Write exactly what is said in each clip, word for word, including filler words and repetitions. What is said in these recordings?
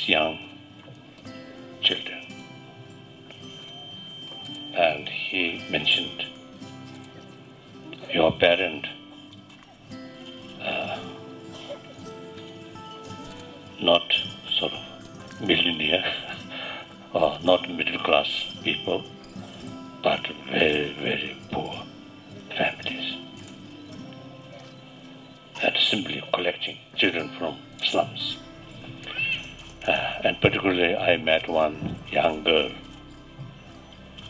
young children. And he mentioned, your parent, uh, not sort of millionaire or not middle class people, but very, very poor families. And simply collecting children from slums. Uh, and particularly, I met one young girl,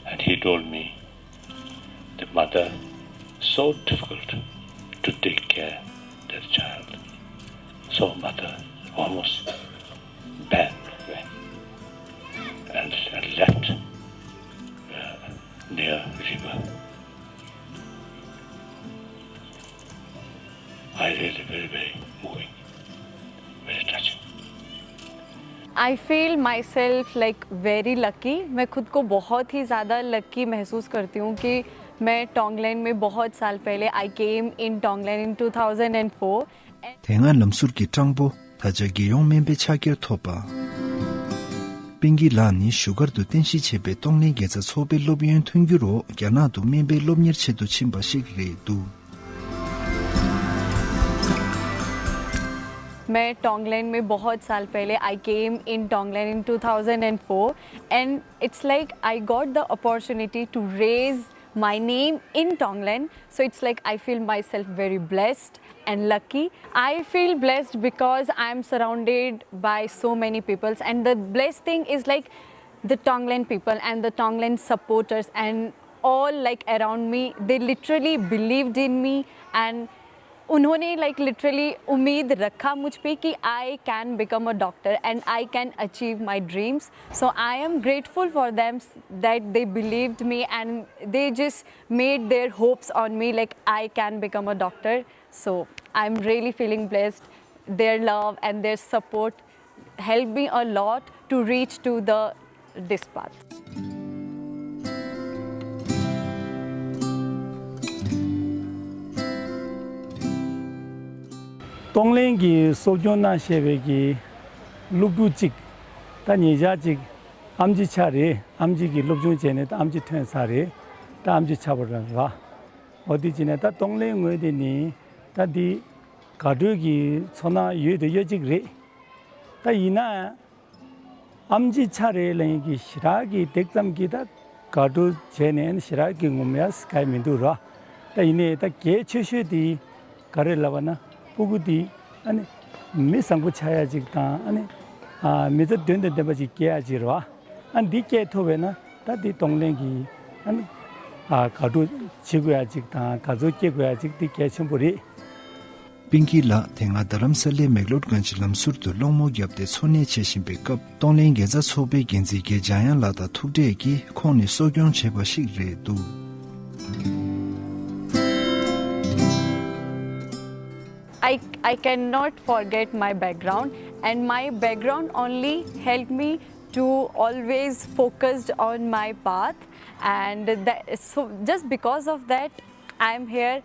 and he told me the mother so difficult to take care that child. So mother almost banned and, and left, uh, near river. I really very, very moving, very touching. I feel myself like very lucky. मैं खुद को बहुत ही ज़्यादा लकी महसूस करती हूँ कि मैं टोंगलैंड में बहुत साल पहले, I came in Tongland in two thousand and four. དེ་སྔ་ལམ་ཟུར་གྱི་སྤྲང་པོ་ད་ཆ་རྒྱལ་ཡོངས་སྨན་པའི་ཕྱག་འཁྱེར་ཐོབ་པ། པིང་ཀི་ལགས་ནི་བཞུགས་སྒར་དུ་རྟེན་གཞི་བྱས་པའི་གཏོང་ལེན་དགེ་རྩ་ཚོགས་པའི་སློབ་ཡོན་མཐུན་འགྱུར་འོག་རྒྱ་ནག་ཏུ་སྨན་པའི་སློབ་གཉེར་ཆེད་དུ་ཕྱིན་པ་ཞིག་རེད་འདུག། मैं टोंगलैंड में बहुत साल पहले, I came in Tongland in two thousand and four, and it's like I got the opportunity to raise my name in Tongland. So it's like I feel myself very blessed and lucky. I feel blessed because I'm surrounded by so many peoples, and the blessed thing is like the Tongland people and the Tongland supporters and all, like, around me, they literally believed in me, and उन्होंने, like, literally उम्मीद रखा मुझ पे कि I can become a doctor and I can achieve my dreams. So I am grateful for them s- that they believed me and they just made their hopes on me, like, I can become a doctor. So I'm really feeling blessed. Their love and their support helped me a lot to reach to the this path. གཏོང་ལེན་གྱི་གསོ་སྐྱོང་གནང་བཞིན་པའི་གི་སློབ་ཕྲུག་ཅིག་ད་ཉེ་ཆར་ཅིག་ཨེམ་ཆི་ཆགས་རེད། ཨེམ་ཆི་གི་སློབ་སྦྱོང་བྱས་ནས་ད་ཨེམ་ཆི་ཐོན་ཚར་རེད། ད་ཨེམ་ཆི་ཆགས་པ་རེད་ར། འོ་དེ་བྱས་ནས་ད་གཏོང་ལེན་ངོས་དེ་ནི་ད་འདི་དགའ་སྤྲོའི་གི་ཚོར་སྣང་ཡོད་དེ་ཡོད་ཅིག་རེད། ད་ཡིན་ན་ཨེམ་ཆི་ཆགས་རེད་ལབ་མཁན་གྱི་ཞེ་དྲག་གི་དེ་ཙམ་གྱི་ད་དགའ་སྤྲོ་བྱས་ནས་ཞེ་དྲག་གི་ངོམ་ཡ་ག་ཡེ་མི་འདུག་ར། ད་ཡིན་ནའི་ད་གལ་ཆེ་ཤོས་དེ་ག་རེ་ལབ་པ་ན་སྤུ་གུ་དེ་ཨ་ནི་མི་བཟང་པོ་ཆགས་ཡ་ཅིག་དང་ཨ་ནི་ཨ་མི་ཚེ་དོན་དང་ལྡན་པ་ཅིག་སྐྱེལ་ཡ་ཅིག་ར། ཨ་འདི་སྐྱེལ་ཐུབ་པས་ན་ད་འདི་གཏོང་ལེན་གྱི་ཨ་ནི་ཨ་དགའ་སྤྲོ་བྱེད་དགོས་ཡ་ཅིག་དང་དགའ་ཚོར་སྐྱེ་དགོས་ཡ་ཅིག་འདི་གལ་ཆེན་པོ་རེད། པིང་ཀི་ལགས་དེ་སྔ་རྡ་རམ་ས་ལའི་མེག་ལོར་གྷན་ཇི་ལམ་ཟུར་དུ་སློང་མོ་བརྒྱབ་སྟེ་འཚོ་གནས་བྱེད་བཞིན་པའི་སྐབས། གཏོང་ལེན་དགེ་རྩ་ཚོགས་པའི་འགན་འཛིན་རྒན་འཇམ་དབྱངས་ལགས་དང་ཐུག་འཕྲད་ཀྱིས་ཁོང་ནས་གསོ་སྐྱོང་བྱས་པ་ཞིག་རེད་འདུག། I, I cannot forget my background, and my background only helped me to always focused on my path, and that, so just because of that, I am here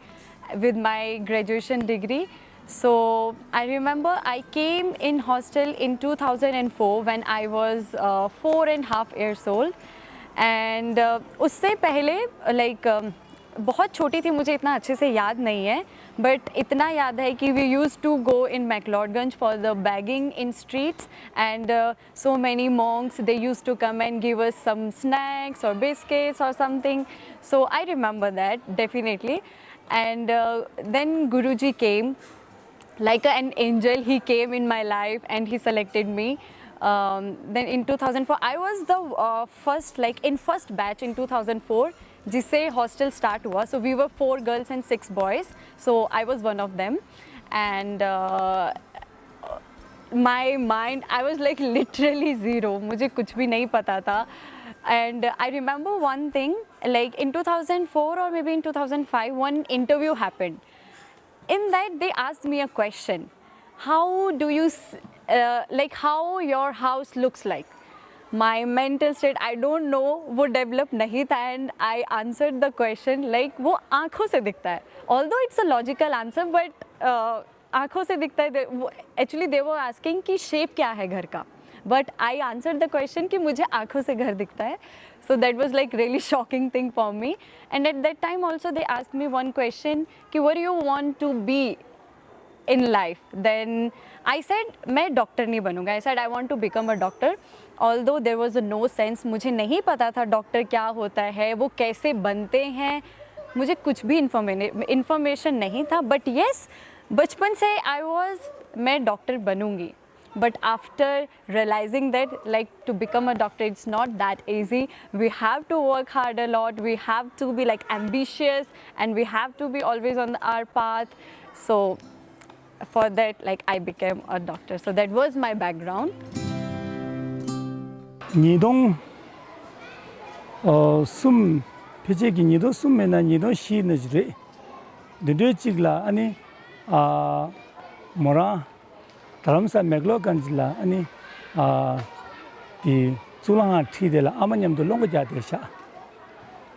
with my graduation degree. So I remember I came in hostel in two thousand and four when I was uh, four and half years old, and uh, उससे पहले, like, um, बहुत छोटी थी, मुझे इतना अच्छे से याद नहीं है, but इतना याद है कि we used to go in McLeodganj for the begging in streets, and uh, so many monks, they used to come and give us some snacks or biscuits or something. So I remember that definitely. And uh, then Guruji came, like an angel, he came in my life and he selected me. Um, then in two thousand four, I was the uh, first, like, in first batch in two thousand four, जिससे hostel start हुआ. So we were four girls and six boys. So I was one of them. And uh, my mind, I was, like, literally zero. मुझे कुछ भी नहीं पता था. And I remember one thing, like, in two thousand four or maybe in two thousand five, one interview happened. In that, they asked me a question, how do you s- uh, like, how your house looks like? My mental state, I don't know, वो डेवलप नहीं था, and I answered the question, like, वो आंखों से दिखता है. Although it's a logical answer, but uh, आंखों से दिखता है. They- वो- actually they were asking कि शेप क्या है घर का. But I answered the question कि मुझे आंखों से घर दिखता है. So that was like really shocking thing for me. And at that time also they asked me one question कि what do you want to be in life? Then I said मैं डॉक्टर नहीं बनूंगा. I said I want to become a doctor. Although there was a no sense, मुझे नहीं पता था डॉक्टर क्या होता है, वो कैसे बनते हैं, मुझे कुछ भी इन्फॉर्मेशन नहीं था. बट यस, बचपन से आई वॉज, मैं डॉक्टर बनूंगी. But after realizing that, like, to become a doctor, it's not that easy. We have to work hard a lot. We have to be, like, ambitious, and we have to be always on our path. So, for that, like, I became a doctor. So that was my background. ཉིས་སྟོང་གསུམ། ཕལ་ཆེར་གྱི་ཉིས་སྟོང་གསུམ་མིན་ན་ཉིས་སྟོང་བཞི་ནས་རེད། འདི་འདྲའི་གཅིག་ལ་ཨ་ནི་མོ་རང་རྡ་རམ་ས་མེག་ལོ་གན་ཇི་ལ་ཨ་ནི་དེ་གཙུག་ལག་ཁང་ཁྲིད་དེ་ལ་ཨ་མ་མཉམ་དུ་སློང་ག་རྒྱག་དེ་ཤག་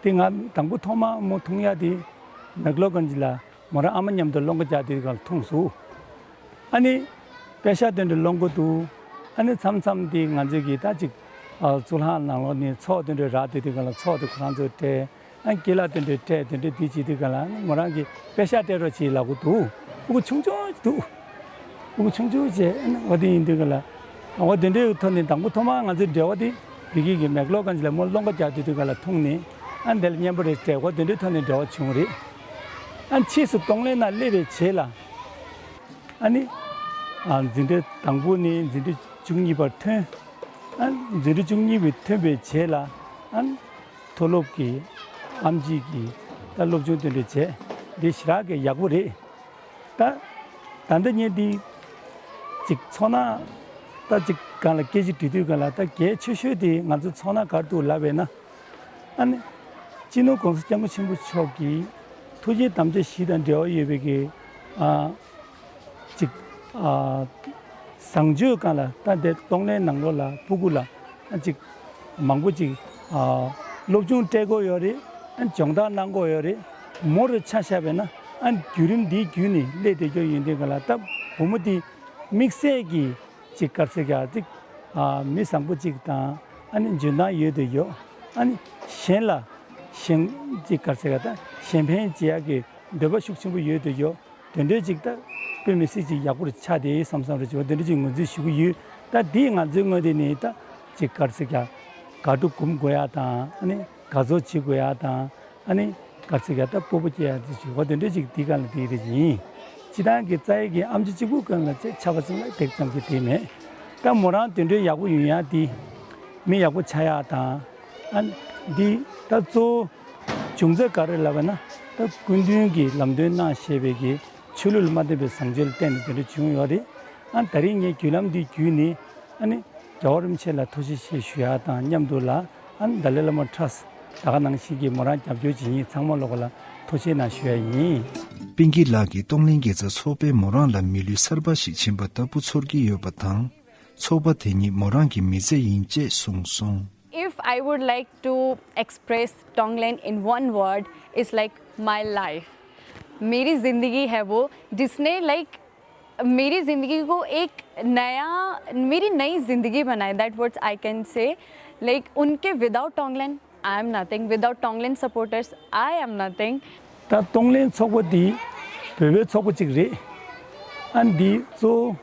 དེ་ང་དང་པོ་ཐོག་མ་མོ་མཐོང་ཡ་དེ་མེག་ལོ་གན་ཇི་ལ་མོ་རང་ཨ་མ་མཉམ་དུ་སློང་ག་རྒྱག་དེ་ག་ལ་མཐོང་སོང་། ཨ་ནི་པེ་ཤ་དེ་འདྲ་སློང་གི་འདུག་ཨ་ནི་མཚམས་མཚམས་དེ་ང་ཚོས་ཀྱི་ད་ཅིག་གཙུག་ལག་ནང་ལོགས་ནས་ཚོགས་དེ་འདྲ་རག་དུས་དེ་ག་ལ་ཚོགས་དེ་ཁོ་རང་ཚོས་སྤྲད། ཨ་ནི་སྐེ་ལ་དེ་འདྲ་སྤྲད་དེ་འདྲ་དེ་བྱེད་དུས་ག་ལ་ཨ་ནི་མོ་རང་གིས་པེ་ཤ་སྤྲད་རོགས་བྱེད་ལབ་གི་འདུག་ཕྲུ་གུ་ཆུང་ཆུང་ཅིག་འདུག་ཕྲུ་གུ་ཆུང་ཆུང་བྱས་ཨ་ནི་འོ་དེ་ཡིན་དུས་ག་ལ་འོ་དེ་འདྲའི་ཐོག་ནས་དང་པོ་ཐོག་མར་ང་ཚོའི་འབྲེལ་བ་དེ་བི་གི་གི་མེག་ལོ་གན་ཇི་ལ་མོ་སློང་ག་རྒྱག་དུས་དེ་ག་ལ་མཐོང་ནས་ཨ་ནི་དེ་ལ་མཉམ་པོ་རེ་སྤྲད། འོ་དེ་འདྲའི་ཐོག་ནས་འབྲེལ་བ་བྱུང་རེད། ཨ་ནི་ཕྱིས་སུ་གདོང་ལེན་ནང་སླེབས་པའི་རྗེས་ལ། ཨ་ནི། ཨ་འཛིན་གྲྭ་དང་པོ་ནས་འཛིན་གྲྭ་བཅུ་གཉིས་བར་ཐོན། ཨ་འཛིན་གྲྭ་བཅུ་གཉིས་པའི་ཐོན་པའི་རྗེས་ལ། ཨ་མཐོ་སློབ་ཀྱི་ཨེམ་ཆི་གི་ད་སློབ་སྦྱོང་དེ་འདྲ་བྱས། འདི་ཞེ་དྲག་གི་ཡག་པོ་རེད། ད་ད་ལྟ་ངས་འདི་ཅིག་ཚོར་སྣང་ད་ཅིག་སྒང་ལ་སྐད་ཆ་དྲི་དུས་སྒང་ལ་ད་གལ་ཆེ་ཤོས་དེ་ང་ཚོ་ཚོར་སྣང་ག་རེ་འདུག་ལབ་པས་ན། ཨ་ནི། སྤྱི་ནོར་༸གོང་ས་༸སྐྱབས་མགོན་ཆེན་པོ་མཆོག་གི་ཐུགས་བསྐྱེད་དམ་བཅའ་བཞི་དང་འབྲེལ་བ་ཡོད་པའི་གི་ཨ་ཅིག་ཨ་བཟང་སྤྱོད་སྒང་ལ་ད་ལྟའི་གདོང་ལེན་ནང་ལོགས་ལ་སྤུ་གུ་ལ་ཨ་ཅིག་མང་པོ་ཅིག་ཨ་སློབ་སྦྱོང་སྤྲད་དགོས་ཡོད་རེད། ཨ་སྦྱོང་བརྡར་གནང་དགོས་ཡོད་རེད། མོ་རུ་ཆ་བཞག་པས་ན་ཨ་བརྒྱུད་རིམ་འདིའི་བརྒྱུད་ནས་སླེབས་བསྡད་རྒྱུ་ཡིན་དུས་སྒང་ལ་ད་བུ་མོ་འདི་དམིགས་བསལ་གྱི་ཅིག་ག་རེ་ཟེར་གྱི་ཅིག་ཨ་མི་བཟང་པོ་ཅིག་དང་ཨ་ནི་འཇོན་ཐང་ཡོད་དུ་ཡོད། ཨ་ནི་གཞན་ལ་གཞན་ཅིག་ག་རེ་ཟེར་གྱི་ད་གཞན་ཕན་བྱེད་ཡག་གི་འདོད་པ་ཤུགས་ཆེན་པོ་ཡོད་དུ་ཡོད། དེ་འདྲའི་ཅིག་ད་དཔེ་མི་སྲིད་ཅིག་ཡག་པོ་རུ་ཆགས་བསྡད་ཡོད་བསམ་བསམ་རེ་བྱུང་། དེ་འདྲ་ཅིག་ངོས་འཛིན་ཞུ་གི་ཡོད། ད་འདི་ང་ཚོའི་ངོས་དེ་ནས་ད་ཅིག་ག་རེ་ཟེར་གྱི་དགའ་སྤྲོ་སྒོམ་དགོས་ཡག་དང་ཨ་ནི་དགའ་ཚོར་བྱེད་དགོས་ཡག་དང་། ཨ་ནི་ག་ཚོད་ཀྱང་ད་སྤོབས་པ་སྐྱེ་ཡག་དེ་ཞུ་བ་དེ་འདྲ་ཅིག་དེ་ག་ལ་དེ་རེད་ཡིན། སྤྱི་བཏང་གི་རྩ་ཡི་གི་ཨམ་ཆི་གཅིག་པུ་ཀུན་ལ་ཆེ་ཆ་བ་ཚིག་ལ་དེ་ཙམ་གྱི་དེ་མེད། ད་མོ་རང་དེ་འདྲའི་ཡག་པོ་ཡོང་ཡག་དེ་མི་ཡག་པོ་ཆགས་ཡག་དང་། ཨ་ནི་འདི་ད་གཙོ་བོ་བྱུང་ཚད་ག་རེ་ལབ་པ་ན་ད་སྐུ་མདུན་གྱི་ལམ་སྟོན་གནང་ཞེས་པའི་གི་ཆོས་ལུགས་ལ་མ་བརྟེན་པའི་བཟང་སྤྱོད་ལ་བརྟེན་ནས་དེ་འདྲ་བྱུང་ཡོད་རེད། ཨ་ནི་ད་རིང་ངས་བརྒྱུད་ལམ་འདི་བརྒྱུད་ནས། ཨ་ནི་རྒྱལ་བ་རིན་པོ་ཆེ་ལ་ཐུགས་རྗེ་ཆེ་ཞུ་ཡག་དང་མཉམ་དུ་ལ། ཨ་ནི་ད་ལའི་བླ་མ་ཊྲསི་ད་ག་ནང་བཞིན་གྱི་མོ་རང་རྒྱབ་སྐྱོར་བྱེད་མཁན་ཚང་མ་ལོག་ལ་ཐུགས་རྗེ་གནང་ཞུ་ཡག་ཡིན། པིང་ཀི་ལགས་ཀྱིས་གདོང་ལེན་དགེ་རྩ་ཚོགས་པས་མོ་རང་ལ་མི་ལུས་གསར་པ་ཞིག་བྱིན་པ་ལྟ་བུ་ཚོར་གྱི་ཡོད་པ་དང་། ཚོགས་པ་དེ་ཉིད་མོ་རང་གི་མི་ཚེ་ཡིན་ཅེས་གསུངས་སོང་། If I would like to express Tonglen in one word, it's like my life. मेरी जिंदगी है वो, जिसने, लाइक, मेरी जिंदगी को एक नया, मेरी नई जिंदगी बनाई, that what I can say. Like, उनके, without Tonglen I am nothing, without Tonglen supporters I am nothing. ད་གདོང་ལེན་ཚོགས་པ་འདི་བོད་པའི་ཚོགས་པ་གཅིག་རེད། ཨ་འདི་གཙོ་བོ་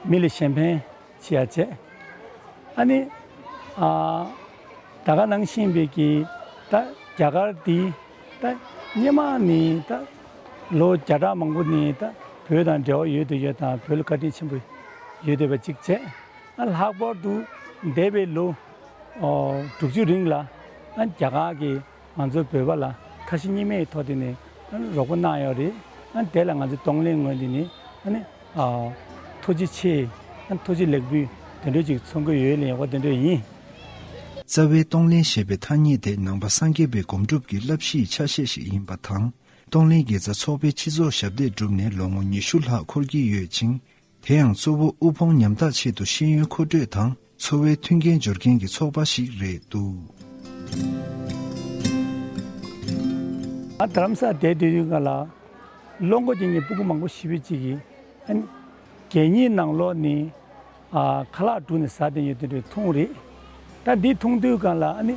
མི་ལ་གཞན་ཕན་བྱེད་ཡག་བྱས། ཨ་ནི་ཨ་ད་ག་ནང་བཞིན་པའི་གི་ད་རྒྱ་གར་འདི་ད་སྔོན་མ་ནས་ད་ལོ་བརྒྱ་ཕྲག་མང་པོ་ནས་ད་བོད་དང་འབྲེལ་བ་ཡོད་དུ་ཡོད་དང་བོད་ལ་བཀའ་དྲིན་ཆེན་པོ་ཡོད་བསྡད་པ་གཅིག་བྱས། ཨ་ལྷག་པར་དུ་འདས་པའི་ལོ་ཨོ་དྲུག་ཅུ་རིང་ལ་ཨ་རྒྱ་གར་གྱིས་ང་ཚོ་བོད་པ་ལ་ཁ་ཞེ་གཉིས་མེད་ཐོག་དེ་ནས་ཨ་རོགས་པ་གནང་ཡོད་རེད། ཨ་དེ་ལ་ང་ཚོ་གདོང་ལེན་ངོས་འདི་ནས་ཨ་ནི་ཨ་ཐུགས་རྗེ་ཆེ། ཨ་ཐུགས་རྗེ་ལེགས་འབུལ་དེ་འདྲ་ཅིག་མཚོན་གྱི་ཡོད་ལེ་ཡོད་དེ་འདྲ་ཡིན། རྩ་བའི་གདོང་ལེན་ཞེས་པའི་ཐ་སྙད་དེ་ནང་པ་སངས་རྒྱས་པའི་སྒོམ་སྒྲུབ་ཀྱི་བསླབ་གཞིའི་ཆ་ཤས་ཤིག་ཡིན་པ་དང་། གདོང་ལེན་དགེ་རྩ་ཚོགས་པའི་སྤྱི་ཚོགས་ཞབས་འདེགས་བསྒྲུབས་ནས་ལོ་ངོ་ཉི་ཤུ་ལྷག་འཁོར་གྱི་ཡོད་ཅིང་། དེ་ཡང་གཙོ་བོ་དབུལ་ཕོངས་ཉམ་ཐག་ཆེད་དུ་ཤེས་ཡོན་མཁོ་སྤྲོད་དང་འཚོ་བའི་མཐུན་རྐྱེན་སྦྱོར་མཁན་གྱི་ཚོགས་པ་ཞིག་རེད་འདུག་ང་རྡ་རམ་ས་ལ་བསྡད་དུས་སྒང་ལ་ལོ་འགོ་རྒྱག་མཁན་སྤུ་གུ་མང་པོ་ཞེ་པོ་ཅིག་གིས་ཨ་ནི་གད་སྙིགས་ནང་ལོགས་ནས་ ཨ་ཁ་ལག་བསྒྲུགས་ནས་ཟ་བསྡད་ཡོད་དེ་འདྲ་འཐུང་རེད། ད་འདི་འཐུང་དུས་སྒང་ལ་ཨ་ནི་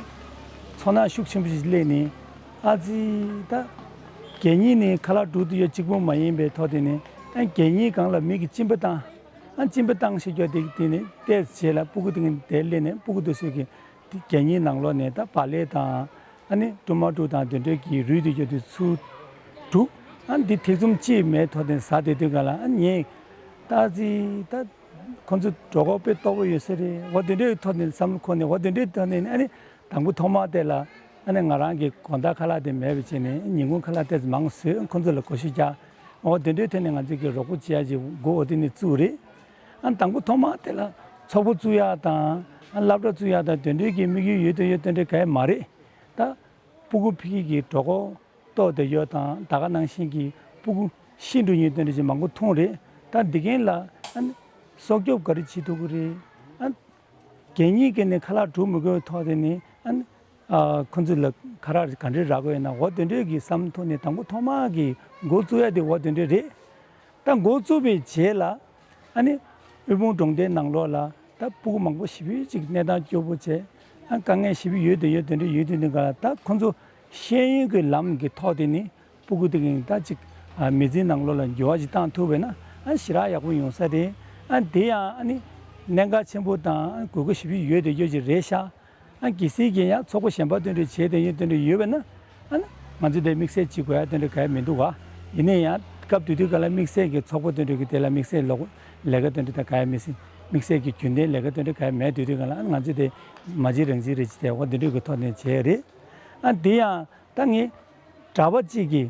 ཚོར་སྣང་ཤུགས་ཆེན་པོ་ཞིག་སླེབས་ནས། ཨ་ཙི། ད་གད་སྙིགས་ནི་ཁ་ལག་བསྒྲུགས་དུས་ཡོད་གཅིག་པོ་མ་ཡིན་པའི་ཐོག་དེ་ནས། ཨ་གད་སྙིགས་སྒང་ལ་མི་གིས་གཅིན་པ་བཏང་། ཨ་གཅིན་པ་བཏང་ཤེས་རྒྱུ་དེ་དེ་ནས་བལྟས་བྱས་ལ་སྤུ་གུ་དེ་གིས་དེ་སླེབས་ནས་སྤུ་གུ་དེ་ཚོས་ཀྱིས་དེ་གད་སྙིགས་ནང་ལོགས་ནས་ད་བག་ལེབ་དང་། ཨ་ནི་ཊོ་མ་ཊོ་དང་དེ་འདྲའི་གི་རུལ་དེ་ཡོད་དུས་ཚུར་བསྒྲུགས། ཨ་འདི་ཐེ་ཚོམ་ཅིག་མེད་ཐོག་དེ་ཟ་བསྡད་དུས་སྒང་ལ། ཨ་ངས་ད་ཙི་ད་ཁོ་ཚོ་གྲོད་ཁོག་དཔེ་ལྟོགས་པོ་ཡོད་ས་རེད། འོ་དེ་འདྲའི་ཐོག་ནས་བསམ་བློ་འཁོར་ནས། འོ་དེ་འདྲའི་ཐོག་ནས་ཨ་ནི་དང་པོ་ཐོག་མ་དེ་ལ་ཨ་ནི་ང་རང་གི་དགོང་དག་ཁ་ལག་དེ་མེད་པ་བྱས་ནས་ཉིན་གུང་ཁ་ལག་དེ་ཚོ་མང་བཟོས། ཁོ་ཚོ་ལ་བགོ་བཤའ་རྒྱག། འོ་དེ་འདྲའི་ཐད་ནས་ང་ཚོས་ཀྱི་རོགས་པ་བྱེད་ཡ་ཅིག་འགོ་འོ་དེ་ནས་བཙུགས་རེད། ཨ་དང་པོ་ཐོག་མ་དེ་ལ་ཚོགས་པ་བཙུགས་ཡ་དང་། ཨ་སློབ་གྲྭ་བཙུགས་ཡ་དང་དེ་འདྲའི་གི་དམིགས་ཡུལ་ཡོད་དོ་ཡོད་དེ་འདྲ་གང་ཡང་མ་རེད། ད་སྤུ་གུ་ཕ་གི་གི་གྲོད་ཁོག་ལྟོགས་བསྡད་ཡོད་དང་། ད་ག་ནང་བཞིན་གྱི་སྤུ་གུ་ཤི་འགྲོ་མཁན་དེ་འདྲ་ཅིག་མང་པོ་མཐོང་རེད། ད་འདི་གན་ལ་ཨ་ནི་སྲོག་སྐྱོབ་ག་རེ་བྱེད་ཐུབ་ཀྱི་རེད། ཨ་གད་སྙིགས་ཀྱི་ནི་ཁ་ལག་བསྒྲུག་མི་དགོས་ཐོག་དེ་ནས། ཨ་ནི་ཨ་ཁོ་ཚོ་ལ་ཁ་ལག་ག་འདྲས་རག་གི་ཡོད་ན། འོ་དེ་འདྲས་ཀྱི་བསམ་ཐོག་ནས་དང་པོ་ཐོག་མ་གི་འགོ་བཙུགས་ཡ་དེ་འོ་དེ་འདྲས་རེད། ད་འགོ་བཙུགས་པའི་རྗེས་ལ་ཨ་ནི་དབུལ་ཕོངས་གྲོང་རྡལ་ནང་ལོགས་ལ་ད་སྤུ་གུ་མང་པོ་ཞེ་པོ་ཅིག་གནས་སྟངས་སྐྱོ་པོ་བྱས། ཨ་དཀའ་ངལ་ཞེ་པོ་ཡོད་དེ་ཡོད་དེ་འདྲས་ཡོད་དུས་ནི་ག་ལ། ད་ཁོ་ཚོ་ཤེས་ཡོན་གྱི་ལམ་གྱི་ཐོག་དེ་ནི་སྤུ་གུ་དེ་གིས་ད་ཅིག་ཨ་མི་ཚེའི་ནང་ལོགས་ལ་འགྱུར་བ་ཅིག་བཏང་ཐུབ་པས་ན། ཨ་ཞེ་དྲག་ཡག་པོ་ཡོང་ས་རེད། ཨ་དེ་ཡང་ཨ་ནི་གནད་འགག་ཆེན་པོ་དང་། ཨ་དགོས་མཁོ་ཞེ་པོ་ཡོད་དེ་ཡོད་ཅིག་རེད་ཤག། ཨ་གལ་སྲིད་ཀྱི་ཡང་ཚོགས་པ་གཞན་པ་དེ་འདྲ་བྱས་དེ་ཡོད་དེ་འདྲ་ཡོད་པས་ན། ཨ་ནི་ང་ཚོས་དེ་དམིགས་བསལ་བྱེད་དགོས་ཡ་དེ་འདྲ་གང་ཡང་མི་འདུག་ག། ཡིན་ན་ཡང་སྐབས་དེ་དུས་སྒང་ལ་དམིགས་བསལ་གྱི་ཚོགས་པ་དེ་འདྲ་གི་དེ་ལ་དམིགས་བསལ་ལོག་ལས་ཀ་དེ་འདྲ་ད་གང་ཡང་མི་སྲིད། དམིགས་བསལ་གྱི་རྒྱུན་ལྡན་ལས་ཀ་དེ་འདྲ་གང་ཡང་མེད་དུས་དུས་སྒང་ལ། ཨ་ནི་ང་ཚོས་དེ་མ་བྱེད་རང་བྱེད་རེད་ཅེས་དེ་འོ་དེ་འདྲ་གི་ཐོག་ནས་བྱས་རེད། ཨ་དེ་ཡང་ད་ངས་གྲྭ་པ་གཅིག་གིས་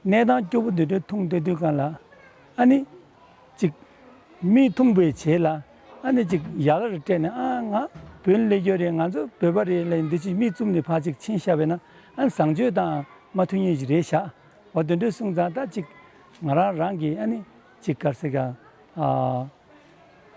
གནས་སྟངས་སྐྱོ་པོ་འདི་འདྲ་མཐོང་བསྡད་དུས་སྒང་ལ། ཨ་ནི་ཅིག་མིག་མཐོང་བའི་རྗེས་ལ་ཨ་ནི་ཅིག་ཡ་ལ་རེ་སྤྲད་ནས། ཨ་ང་བོད་ལ་སླེབས་རྒྱུ་རེད། ང་ཚོ་བོད་པ་རེད་ལབ་འདི་ཅིག་མིག་བཙུམ་ནས་ཕར་ཅིག་ཕྱིན་བཞག་པས་ན། ཨ་བཟང་སྤྱོད་དང་མ་མཐུན་ཡས་ཅིག་རེད་ཤག། འོ་དེ་འདྲ་སོང་ཙང་ད་ཅིག་ང་རང་རང་གིས་ཨ་ནི་ཅིག་ག་རེ་ཟེར་ག། ཨ་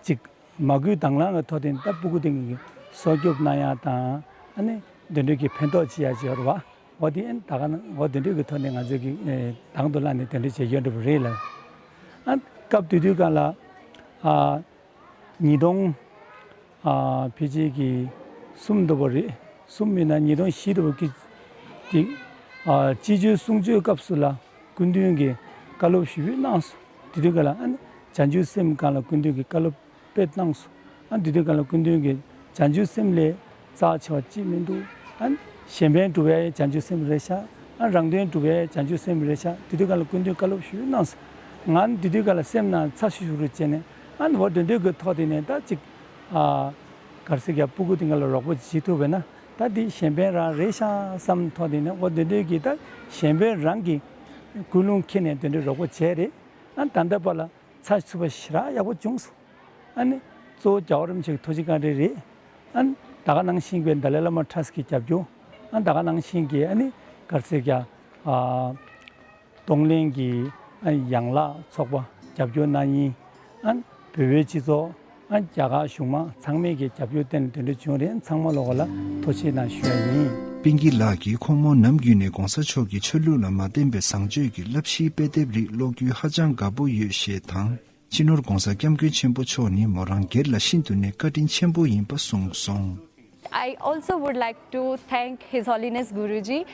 ཅིག་མ་སྐུལ་དང་བླངས་ཀྱི་ཐོག་དེ་ད་སྤུ་གུ་དེ་གི་སྲོག་སྐྱོབ་གནང་ཡ་དང་། ཨ་ནི་དེ་འདྲ་གི་ཕན་ཐོགས་བྱེད་ཡ་ཅིག་ཡོད་རེད་བ། འོ་དེ་ཨ་ནི་ད་ག་ན་འོ་དེ་འདྲ་གི་ཐོག་ནས་ང་ཚོས་ཀྱི་ཨེ་དང་དུ་བླངས་ནས་དེ་འདྲ་བྱས་ཡོད་འགྲོ་བ་རེད་ལ། ཨ་སྐབས་དེ་དུས་སྒང་ལ་ཨ་ཉིས་སྟོང་ཨ་ཕལ་ཆེར་གྱི་གསུམ་འདྲ་པོ་རེད། གསུམ་མིན་ན་ཉིས་སྟོང་བཞི་འདྲ་པོ་གི་ཅིག་ཨ་སྤྱི་སྤྱོད་གསུང་ཆོས་སྐབས་སུ་ལ་སྐུ་མདུན་གྱིས་བཀའ་སློབ་ཞེ་པོ་གནང་སོང་། དེ་དུས་སྒང་ལ་ཨ་ནི་བྱང་ཆུབ་སེམས་སྒང་ལ་སྐུ་མདུན་གྱིས་བཀའ་སློབ་དཔེ་གནང་སོང་། ཨ་དེ་དུས་སྒང་ལ་སྐུ་མདུན་གྱིས་བྱང་ཆུབ་སེམས་ལས་རྩ་ཆེ་བ་ཅིག་མི་འདུག། ཨ་གཞན་ཕན་སྒྲུབ་ཡ་བྱང་ཆུབ་སེམས་རེད་ཤག། ཨ་རང་དོན་སྒྲུབ་ཡ་བྱང་ཆུབ་སེམས་རེད་ཤག། དེ་དུས་སྒང་ལ་སྐུ་མདུན་བཀའ་སློབ་ཞུས་གནང་སོང་། ང་ནི་དེ་དུས་སྒང་ལ་སེམས་ནང་ཚ་ཤུར་ཤུར་བྱས་ནས། ཨ་ནི་འོ་དེ་འདྲའི་གི་ཐོག་དེ་ནས་ད་ཅིག་ཨ་ག་རེ་ཟེར་གྱི། སྤུ་གུ་དེ་ག་ལ་རོགས་པ་བྱེད་ཐུབ་པས་ན་ད་དེ་གཞན་ཕན་རང་རེད་ཤག་བསམ་ཐོག་དེ་ནས། འོ་དེ་འདྲའི་གི་ད་གཞན་ཕན་རང་གི་ཀུན་སློང་འཁྱེར་ནས་དེ་འདྲའི་རོགས་པ་བྱས་རེད། ཨ་ད་ལྟ་བར་ལ་ཚ་ཚུད་པ་ཞེ་དྲག་ཡག་པོ་བྱུང་སོང་། ཨ་ནི་གཙོ་བོ་རྒྱལ་བ་རིན་པོ་ཆེ་གི་ཐུགས་རྗེ་བཀའ་དྲིན་རེད། ཨ་ནི་ད་ག་ནང་བཞིན་པའི་ཏཱ་ལའི་བླ་མ་ཊ་སི་གི་རྒྱབ་སྐྱོར། ཨ་ནི་ད་ག་ནང་བཞིན་གྱི་ཨ་ནི་ག་རེ་ཟེར་གྱི། ཨ་གདོང་ལེན་གྱི་ཨ་ཡན་ལག་ཚོགས་པ་རྒྱབ་སྐྱོར་གནང་མཁན། ཨ་ནི་བོད་པའི་སྤྱི་ཚོགས། ཨ་རྒྱ་གར་གཞུང་མང་ཚང་མས་ཀྱི་རྒྱབ་སྐྱོར་བརྟེན་ནས་དེ་འདྲ་བྱུང་རེད། ཚང་མ་ལོག་ལ་ཐུགས་རྗེ་གནང་ཞུ་ཡ་ཡིན། པིང་ཀི་ལགས་ཀྱིས་ཁོང་མོ་ནམ་རྒྱུན་ནས་གོང་ས་མཆོག་གི་ཆོས་ལུགས་ལ་མ་བརྟེན་པའི་བཟང་སྤྱོད་ཀྱི་བསླབ་གཞིའི་དཔེ་དེབ་རིགས་ཀློག་རྒྱུའི་ཧ་ཅང་དགའ་པོ་ཡོད་ཞེས་དང་། སྤྱི་ནོར་༧གོང་ས་༧སྐྱབས་མགོན་ཆེན་པོ་མཆོག་ནི་མོ་རང་སྒེར་ལ་ཤིན་ཏུ་ནས་བཀའ་དྲིན་ཆེན་པོ་ཡིན་པ་གསུངས་སོང་། I also would like to thank His Holiness Guruji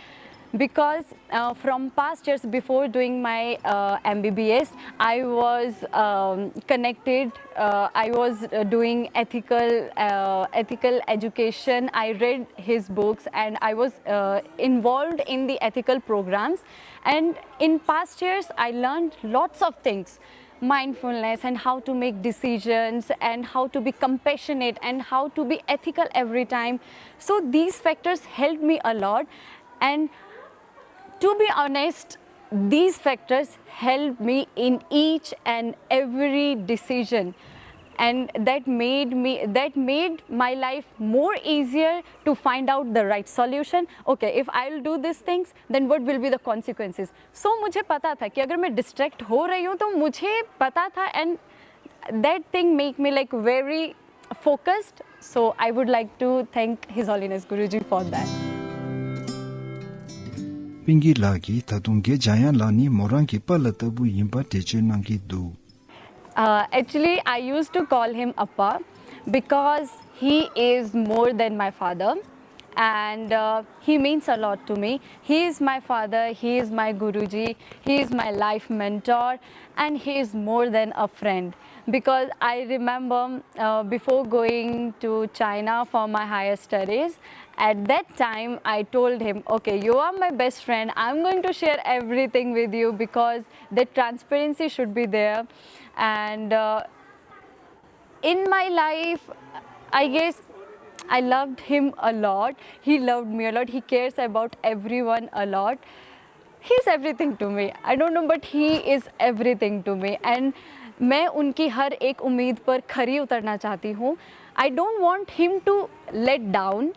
because uh, from past years before doing my uh, M B B S, I was um, connected, uh, I was uh, doing ethical, uh, ethical education. I read his books and I was uh, involved in the ethical programs. And in past years, I learned lots of things, mindfulness and how to make decisions and how to be compassionate and how to be ethical every time. So these factors helped me a lot. And to be honest, these factors helped me in each and every decision, and that made me that made my life more easier to find out the right solution. Okay, if I'll do these things, then what will be the consequences? So मुझे पता था कि अगर मैं डिस्ट्रैक्ट हो रही हूँ तो मुझे पता था, and that thing make me like very focused. So I would like to thank His Holiness Guruji for that. པིང་ཀི་ལགས་ཀྱིས་ད་དུང་དགེ་འཇམ་དབྱངས་ལགས་ནི་མོ་རང་གི་པཱ་ལགས་ལྟ་བུ་ཡིན་པ་འགྲེལ་བརྗོད་གནང་གི་འདུག། Uh, actually, I used to call him Appa because he is more than my father, and uh, he means a lot to me. He is my father, he is my Guruji, he is my life mentor, and he is more than a friend. Because I remember uh, before going to China for my higher studies, at that time I told him, "Okay, you are my best friend, I'm going to share everything with you," because that transparency should be there. And uh, in my life, I guess I loved him a lot. He loved me a lot. He cares about everyone a lot. He is everything to me. I don't know, but he is everything to me. And मैं उनकी हर एक उम्मीद पर खरी उतरना चाहती हूँ. I don't want him to let down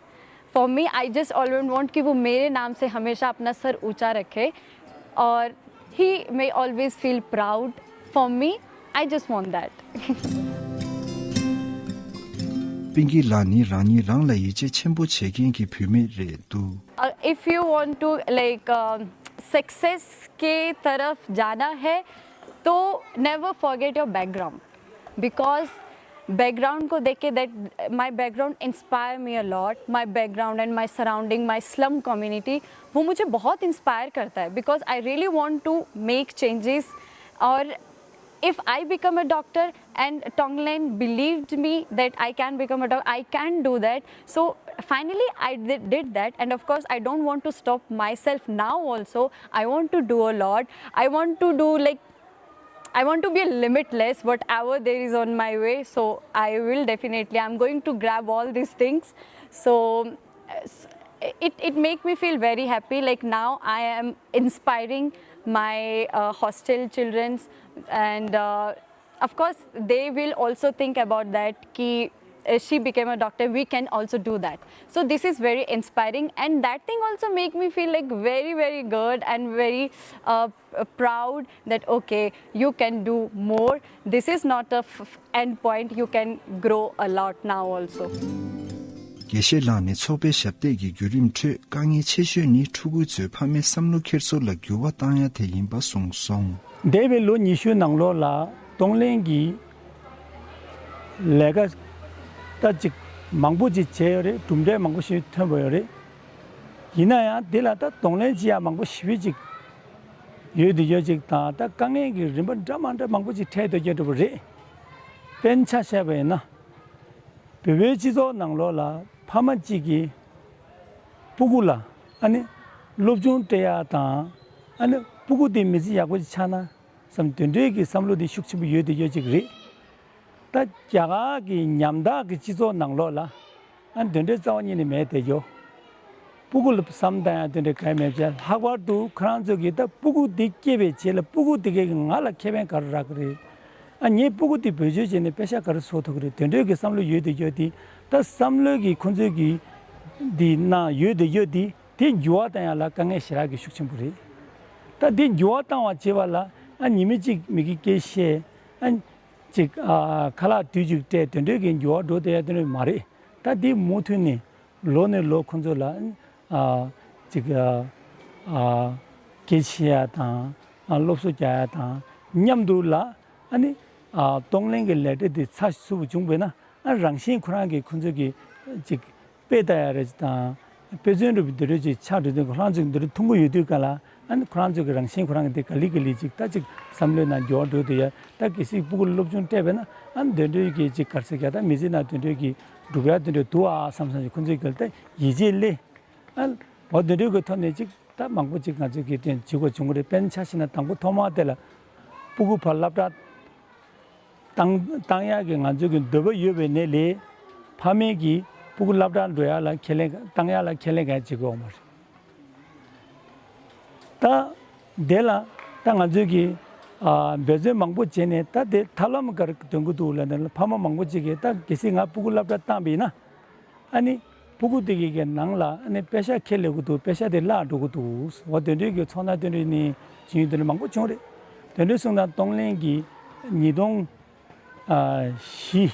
for me. I just always want कि वो मेरे नाम से हमेशा अपना सर ऊंचा रखे और he may always feel proud for me. I just want that. པིང་ཀི་ལགས་ནི་རང་ཉིད་རང་ལ་ཡིད་ཆེས་ཆེན་པོ་བྱེད་མཁན་གྱི་བུད་མེད་རེད་འདུག Uh, if you want to like uh, success के तरफ जाना है तो never forget your background, because background को देख के, that my background inspire me a lot. My background and my surrounding, my slum community, वो मुझे बहुत इंस्पायर करता है, because I really want to make changes. और if I become a doctor and Tonglen believed me that I can become a doctor, I can do that. So finally I did, did that, and of course I don't want to stop myself now also. I want to do a lot. I want to do like I want to be a limitless, whatever there is on my way. So I will definitely, I'm going to grab all these things. So uh, s- it, it make me feel very happy. Like now I am inspiring my uh, hostel children's, and uh, of course they will also think about that ki uh, she became a doctor, we can also do that. So this is very inspiring, and that thing also make me feel like very, very good and very uh, uh, proud that okay, you can do more. This is not a f- end point. You can grow a lot now also. དགེ་བཤེས་ལགས་ནས་ཚོགས་པའི་ཞབས་སྟེགས་ཀྱི་བརྒྱུད་རིམ་ཁྲོད་དཀའ་ངལ་ཆེ་ཤོས་ནི་ཕྲུ་གུ་ཚོའི་ཕ་མའི་བསམ་བློ་འཁྱེར་སྲོལ་ལ་འགྱུར་བ་བཏང་ཡ་དེ་ཡིན་པ་གསུངས་སོང་། འདས་པའི་ལོ་ཉི་ཤུའི་ནང་ལོགས་ལ་གཏོང་ལེན་གྱི་ལས་ཀ་ད་ཅིག་མང་པོ་ཅིག་བྱས་ཡོད་རེད། གྲུབ་འབྲས་མང་པོ་ཞིག་ཐོན་པ་ཡོད་རེད། ཡིན་ན་ཡང་དེ་ལ་ད་གདོང་ལེན་བྱེད་ཡ་མང་པོ་ཞེ་པོ་ཅིག་ཡོད་དེ་ཡོད་ཅིག་དང་། ད་དཀའ་ངལ་གྱི་རིམ་པ་འདྲ་མ་འདྲ་མང་པོ་ཅིག་འཕྲད་སྡོད་ཀྱི་འགྲོ་བ་རེད། དཔེར་ན་ཆ་བཞག་པ་ཡིན་ན། བོད་པའི་སྤྱི་ཚོགས་ནང་ལོགས་ལ་ཕ་མ་གཅིག་གིས་སྤུ་གུ་ལ་ཨ་ནི་སློབ་སྦྱོང་སྤྲད་ཡ་དང་། ཨ་ནི་སྤུ་གུ་དེ་མི་ཚེ་ཡག་པོ་ཅིག་ཆགས་ན་བསམ་དེ་འདྲའི་གི་བསམ་བློ་དེ་ཤུགས་ཆེན་པོ་ཡོད་དེ་ཡོད་ཅིག་རེད། ད་རྒྱ་གར་གྱི་ཉམ་ཐག་གི་སྤྱི་ཚོགས་ནང་ལོགས་ལ་ཨ་ནི་དེ་འདྲའི་རྩ་བ་ཉིད་ནས་མེད་དེ་ཡོད། སྤུ་གུ་ལ་བསམ་བཏང་ཡ་དེ་འདྲའི་གང་ཡང་མེད་པ་བྱས། ལྷག་པར་དུ་ཁོ་རང་ཚོ་གིས་ད་སྤུ་གུ་འདི་སྐྱེས་པའི་རྗེས་ལ་སྤུ་གུ་འདི་གས་ཀྱིས་ང་ལ་ཁེ་ཕན་ག་རེ་རག་གི་རེད། ཨ་ངའི་སྤུ་གུ་འདི་བེད་སྤྱོད་བྱས་ནས་པེ་ཤག་ག་རེ་བཟོ་ཐུབ་ཀྱི་རེད། དེ་འདྲའི་གི་བསམ་བློ་ཡོད་དེ་ཡོད་དེ། ད་བསམ་བློའི་གི་ཁོ་ཚོའི་གི་འདི་ནང་ཡོད་དེ་ཡོད་དེ། དེ་འགྱུར་བ་བཏང་ཡ་ལ་དཀའ་ངལ་ཞེ་དྲག་གི་ཤུགས་ཆེན་པོ་རེད། ད་དེ་འགྱུར་བ་བཏང་བ་བྱེད་པ་ལ་ཨ་ཉི་མ་གཅིག་མི་གི་སྐད་བཤད། ཨ་ཅིག་ཨ་ཁ་ལག་དུས་གཅིག་སྤྲད། དེ་འདྲའི་གི་འགྱུར་བ་འགྲོ་བསྡད་ཡ་དེ་འདྲ་མ་རེད། ད་དེ་མུ་མཐུད་ནས་ལོ་ནས་ལོ་ཁོ་ཚོ་ལ་ཨ་ཅིག་ཨ་ཨ་སྐད་ཆ་བཤད་ཡ་དང་། ཨ་སློབ་གསོ་རྒྱག་ཡ་དང་མཉམ་དུ་ལ་ཨ་ནི་ཨ་གཏོང་ལེན་གྱི་ལས་སྟེགས་དེ་ཚགས་ཚུད་པོ་བྱུང་བས་ན། ཨ་རང་བཞིན་ཁོ་རང་གིས་ཁོ་ཚོ་གི་ཅིག་དཔེ་ལྟ་ཡ་རེད་དང་། དཔེ་མཚོན་རུ་འདི་འདྲ་ཅིག་ཆགས་འགྲོ་དུས་ཁོ་རང་ཚོ་འདི་འདྲ་མཐོང་གི་ཡོད་དུས་ག་ལ། ཨ་ནི་ཁོ་རང་ཚོ་གི་རང་བཞིན་ཁོ་རང་གི་འདི་ག་ལེ་ག་ལེ་ཅིག་ད་ཅིག་བསམ་བློའི་ནང་འགྱུར་བ་འགྲོ་དུས་ཡ། ད་གལ་སྲིད་སྤུ་གུ་ལ་སློབ་སྦྱོང་སྤྲད་པས་ན། ཨ་ནི་འདི་འདྲའི་གི་ཅིག་ག་རེ་ཟེར་གྱི་ད་མི་ཚེ་ནང་འདི་འདྲའི་གི་འགྲུབ་ཡ་འདི་འདྲ་འདུག་ཨ་བསམ་བསམ་ཅིག་ཁོ་ཚོའི་གི་ད་ཡིད་ཆེས་སླེབས། ཨ་འོ་འདི་འདྲའི་གི་ཐོག་ནས་ཅིག་ད་མང་པོ་ཅིག་ང་ཚོས་གི་དེ་བྱེད་དགོས་བྱུང་གི་རེད། དཔེར་ན་ཆ་བཞག་ན་དང་པོ་ཐོག་མ་དེ་ལ་སྤུ་གུ་ཕར་སློབ་གྲྭ་བཏང་བཏང་ཡག་གི་ང་ཚོ་གི་འདོད་པ་ཡོད་པའི་ནས་ལས། ཕ་མས་ཀྱིས་སྤུ་གུ་སློབ་གྲྭར་འགྲོ་ཡག་ལ་ཁས་ལེན་བཏང་ཡག་ལ་ཁས་ལེན་གང་ཡང་བྱེད་ཀྱི་ཡོད་མ་རེད། ད་དེ་ལ་ད་ང་ཚོས་ཀྱིས་ཨ་འབད་བརྩོན་མང་པོ་བྱས་ནས་ད་དེ་ཐབས་ལམ་ག་རེ་འདོན་གྱི་འདུག་ལབ་ན། ཕ་མ་མང་པོ་ཅིག་གིས་ད་གལ་སྲིད་ང་སྤུ་གུ་སློབ་གྲྭར་བཏང་པ་ཡིན་ན། ཨ་ནི་སྤུ་གུ་དེ་གའི་གི་ནང་ལ་ཨ་ནི་པེ་ཤག་ཁེལ་ལེ་གི་འདུག་པེ་ཤག་དེ་བརླག་འགྲོ་གི་འདུག་འོ་དེ་འདྲའི་གི་ཚོར་སྣང་དེ་འདྲའི་ནི་བྱུང་ཡོད། དེ་འདྲ་མང་པོ་བྱུང་རེད། དེ་འདྲའི་སོང་ཙང་གཏོང་ལེན་གྱི་ཉིས་སྟོང་ཨ་བཞི་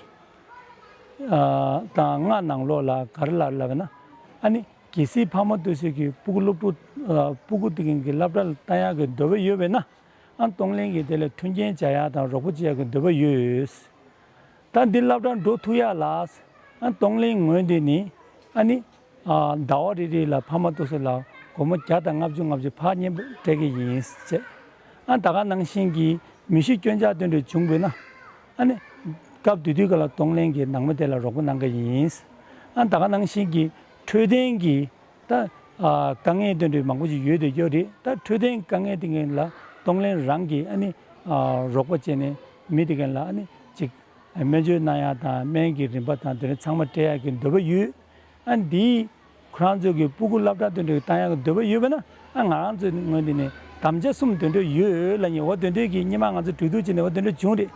ཨ་དང་ལྔ་ནང་ལོགས་ལ་ག་རེ་ལབ་ལབ་ན། ཨ་ནི་གལ་སྲིད་ཕ་མ་དེ་ཚོས་ཀྱི་སྤུ་གུ་སློབ་ཕྲུག་ཨ་སྤུ་གུ་དེ་གའི་གི་སློབ་གྲྭ་ལ་བཏང་ཡག་གི་འདོད་པ་ཡོད་པས་ན། ཨ་གཏོང་ལེན་གྱི་དེ་ལ་མཐུན་རྐྱེན་སྦྱར་ཡག་དང་རོགས་པ་བྱེད་ཡག་གི་འདོད་པ་ཡོད། ད་འདི་སློབ་གྲྭར་འགྲོ་ཐུབ་ཡག་ལ་ཨ་གཏོང་ལེན་ངོས་འདི་ནི་ཨ་ནི་ཨ་ཟླ་བ་རེ་རེ་ལ་ཕ་མ་ཏོག་ཙམ་ལ་སྒོར་མོ་བརྒྱ་དང་ལྔ་བཅུ་ལྔ་བཅུ་ཕར་བརྙན་པར་སྤྲད་ཀྱི་ཡིན་ཅེས། ཨ་ད་ག་ནང་བཞིན་གྱི་མི་ཤི་སྐྱོན་ཆག་དེ་འདྲ་བྱུང་བས་ན་ཨ་ནི་སྐབས་དེ་དུས་ཀ་ལ་གཏོང་ལེན་གྱི་ནང་མི་དེ་ལ་རོགས་པ་གནང་གི་ཡིན། ཨ་ད་ག་ནང་བཞིན་གྱི་འཕྲོད་བསྟེན་གྱི་ད་ཨ་དཀའ་ངལ་དེ་འདྲ་མང་པོ་ཞིག་ཡོད་དེ་ཡོད་རེད། ད་འཕྲོད་བསྟེན་དཀའ་ངལ་དེ་ངན་ལ་གཏོང་ལེན་རང་གིས་ཨ་ནི་ཨ་རོགས་པ་བྱས་ནས་མི་དེ་ངན་ལ་ཨ་ནི་ཅིག་སྨན་བཅོས་གནང་ཡག་དང་སྨན་གྱི་རིན་པ་དང་དེ་འདྲ་ཚང་མ་སྤྲད་ཡག་གི་འདོད་པ་ཡོད། ཨ་འདིས་ཁོ་རང་ཚོ་གི་སྤུ་གུ་སློབ་གྲྭ་དེ་འདྲ་བཏང་ཡག་གི་འདོད་པ་ཡོད་པས་ན་ཨ་ང་རང་ཚོའི་ངོས་འདི་ནས་དམ་བཅའ་གསུམ་དེ་འདྲ་ཡོད་ལབ་ནས་འོ་དེ་འདྲ་གི་སྔོན་མ་ང་ཚོ་གྲོས་བསྡུར་བྱས་ནས་འོ་དེ་འདྲ་བྱུང་རེད།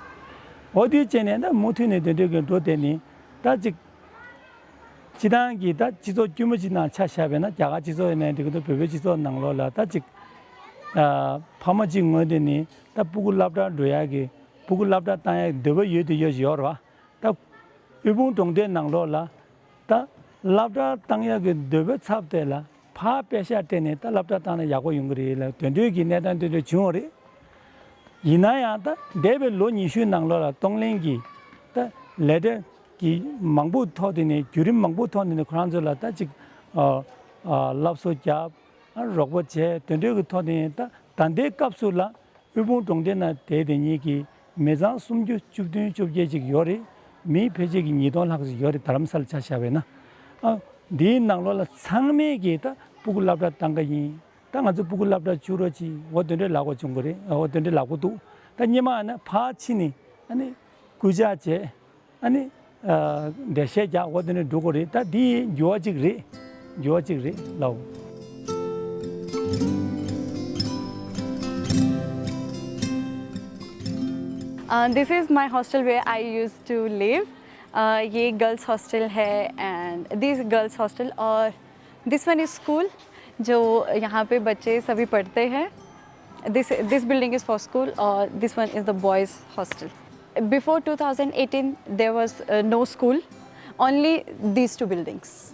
འོ་དེ་བྱས་ནས་ད་མུ་མཐུད་ནས་དེ་འདྲ་གི་འགྲོ་བསྡད་ནས་ད་ཅིག་སྤྱི་བཏང་གི་ད་སྤྱི་ཚོགས་དཀྱུས་མ་ཅིག་ནང་ཆ་བཞག་པས་ན་རྒྱ་གར་སྤྱི་ཚོགས་ཡིན་ནའི་འགྲིག་གི་འདུག་བོད་པའི་སྤྱི་ཚོགས་ནང་ལོགས་ལ་ད་ཅིག་ཨ་ཕ་མ་གཅིག་ངོས་འདི་ནས་ད་སྤུ་གུ་སློབ་གྲྭར་འགྲོ་ཡག་གི་སྤུ་གུ་སློབ་གྲྭར་བཏང་ཡག་གི་འདོད་པ་ཡོད་དེ་ཡོད་ཅིག་ཡོད་རེད་བ། ད་དབུལ་ཕོངས་གྲོང་སྡེའི་ནང་ལོགས་ལ་ད་སློབ་གྲྭར་བཏང་ཡག་གི་འདོད་པ་ཚབ་དེ་ལ་ཕར་པེ་ཤག་སྤྲད་ནས་ད་སློབ་གྲྭར་བཏང་ན་ཡག་པོ་ཡོང་གི་རེད་ལབ་དེ་འདྲའི་གི་གནས་སྟངས་དེ་འདྲ་བྱུང་བ་རེད། ཡིན་ན་ཡང་ད་འདས་པའི་ལོ་ཉི་ཤུའི་ནང་ལོགས་ལ་གཏོང་ལེན་གྱི་ད་ལས་གྲྭ་གི་མང་པོ་ཐོག་དེ་ནས་བརྒྱུད་རིམ་མང་པོ་ཐོག་དེ་ནས་ཁོ་རང་ཚོ་ལ་ད་ཅིག་ཨ་ཨ་སློབ་གསོ་རྒྱབ་ཨ་རོགས་པ་བྱས་དེ་འདྲའི་གི་ཐོག་དེ་ནས་ད་ད་ལྟའི་སྐབས་སུ་ལ་དབུལ་ཕོངས་གྲོང་སྡེ་ནང་བསྡད་དེ་ཉིད་ཀྱི་མི་ཚང་སུམ་ཅུ་བཅུ་བདུན་བཅོ་བརྒྱད་ཅིག་ཡོད་རེད། མི་ཕལ་ཆེར་གྱི་ཉིས་སྟོང་ལྷག་ཅིག་ཡོད་རེད། རྡ་རམ་ས་ལ་ཆ་བཞག་པས་ན། ཨ་འདིའི་ནང་ལོགས་ལ་ཚང་མས་ཀྱིས་ད་སྤུ་གུ་སློབ་གྲྭ་བཏང་གི་ཡིན། ད་ང་ཚོ་སྤུ་གུ་སློབ་གྲྭ་བཅུག་རོགས་གྱིས་འོ་དེ་འདྲའི་ལབ་དགོས་བྱུང་གི་རེད། འོ་དེ་འདྲའི་ལབ་དགོས་འདུག་ད་སྔོན་མ་ཨ་ནི་ཕར་ཕྱིན་ནས་ཨ་ནི་སྐུལ་ལྕག་བྱས་ཨ་ནི་ཨ་འགྲེལ་བཤད་རྒྱག་འོ་དེ་འདྲ་འགྲོ་དགོས་རེད། ད་འདི་འགྱུར་བ་གཅིག་རེད། འགྱུར་བ་གཅིག་རེད་ལབ། Uh, this is my hostel where I used to live. Uh, ये girls hostel है and this girls hostel और this one is school, जो यहाँ पे बच्चे सभी पढ़ते हैं। This this building is for school और this one is the boys hostel. Before two thousand eighteen there was uh, no school, only these two buildings.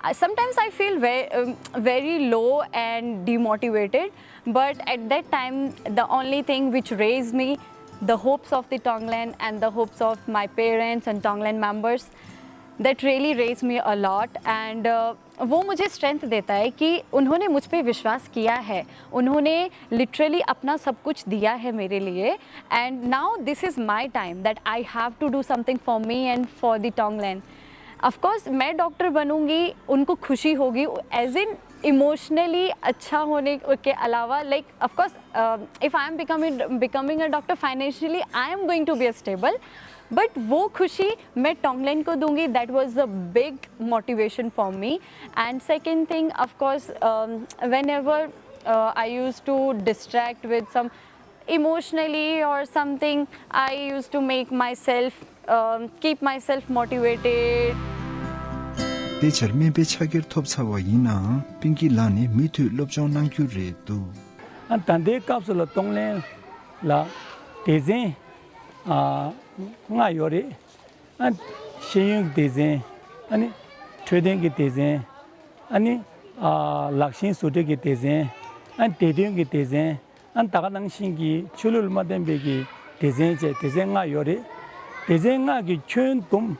Uh, sometimes I feel very, um, very low and demotivated, but at that time the only thing which raised me, the hopes of the Tonglen and the hopes of my parents and Tonglen members, that really raised me a lot. And uh, वो मुझे स्ट्रेंथ देता है कि उन्होंने मुझ पे विश्वास किया है, उन्होंने लिटरली अपना सब कुछ दिया है मेरे लिए। And now this is my time that I have to do something for me and for the Tonglen. Of course मैं डॉक्टर बनूंगी, उनको खुशी होगी, एज इन इमोशनली अच्छा होने के अलावा, like, of course, if I am becoming becoming a doctor, financially I am going to be a stable, but वो खुशी मैं टोंगलेन को दूंगी. That was a big motivation for me. And second thing, of course, um, whenever uh, I used to distract with some emotionally or something, I used to make myself, um, keep myself motivated. དེ་ཆར་སྨན་པའི་ཕྱག་འཁྱེར་ཐོབ་ཚར་བ་ཡིན་ནའང་པིང་ཀི་ལགས་ནི་མུ་མཐུད་སློབ་སྦྱོང་གནང་རྒྱུ་རེད་འདུག་ཨ་ད་ལྟའི་སྐབས་སུ་ལ་གཏོང་ལེན་ལ་སྡེ་ཚན་ཨ་ལྔ་ཡོད་རེད། ཨ་ཤེས་ཡོན་གྱི་སྡེ་ཚན། ཨ་ནི་འཕྲོད་བསྟེན་གྱི་སྡེ་ཚན། ཨ་ནི་ཨ་ལག་ཤེས་བཟོ་གྲྭ་གི་སྡེ་ཚན། ཨ་ནི་བདེ་དོན་གྱི་སྡེ་ཚན། ཨ་ནི་ད་ག་ནང་བཞིན་གྱི་ཆོས་ལུགས་ལ་མ་བརྟེན་པའི་གི་སྡེ་ཚན་བཅས་སྡེ་ཚན་ལྔ་ཡོད་རེད། སྡེ་ཚན་ལྔ་གི་ཁྱོན་བསྡོམས་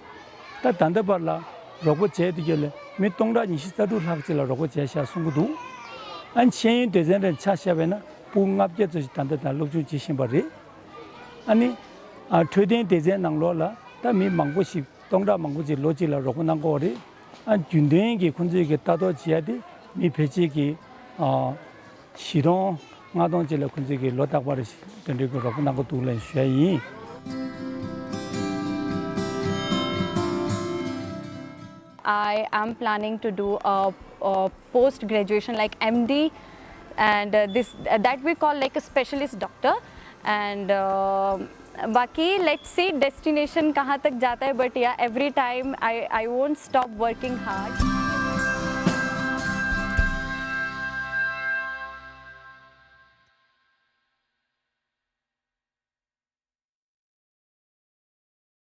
ད་ད་ལྟ་བར་ལ་རོགས་པ་བྱས་དེ་གྱོད་ལ་མི་སྟོང་ཕྲག་ཉི་ཤུ་རྩ་དྲུག་ལྷག་ཅིག་ལ་རོགས་པ་བྱས་ཤག་གསུང་གི་འདུག་ཨ་ནི་ཤེས་ཡོན་སྡེ་ཚན་རེ་ཆ་བཞག་པས་ན་སྤུ་གུ་ལྔ་བརྒྱ་ཙམ་ཞིག་ད་ལྟ་ད་སློབ་སྦྱོང་བྱེད་བཞིན་པ་རེད། ཨ་ནི་ཨ་འཕྲོད་བསྟེན་སྡེ་ཚན་ནང་ལོགས་ལ་ད་མི་མང་པོ་ཞིག་སྟོང་ཕྲག་མང་པོ་ཅིག་ལོ་གཅིག་ལ་རོགས་པ་གནང་གི་ཡོད་རེད། ཨ་རྒྱུན་ལྡན་གྱི་ཁོང་ཚོས་ཀྱི་ལྟ་རྟོག་བྱེད་ཡ་དེ་མི་ཕལ་ཆེར་གྱི་ཨ་བཞི་སྟོང་ལྔ་སྟོང་ཅིག་ལ་ཁོང་ཚོས་ཀྱི་ལོ་རྟག་པར་དེ་འདྲའི་གི་རོགས་པ་གནང་གི་འདུག་ལབ་ཞུ་ཡ་ཡིན། I am planning to do a, a post graduation like M D, and uh, this uh, that we call like a specialist doctor. And uh, बाकी let's see destination कहाँ तक जाता है, but yeah, every time I I won't stop working hard.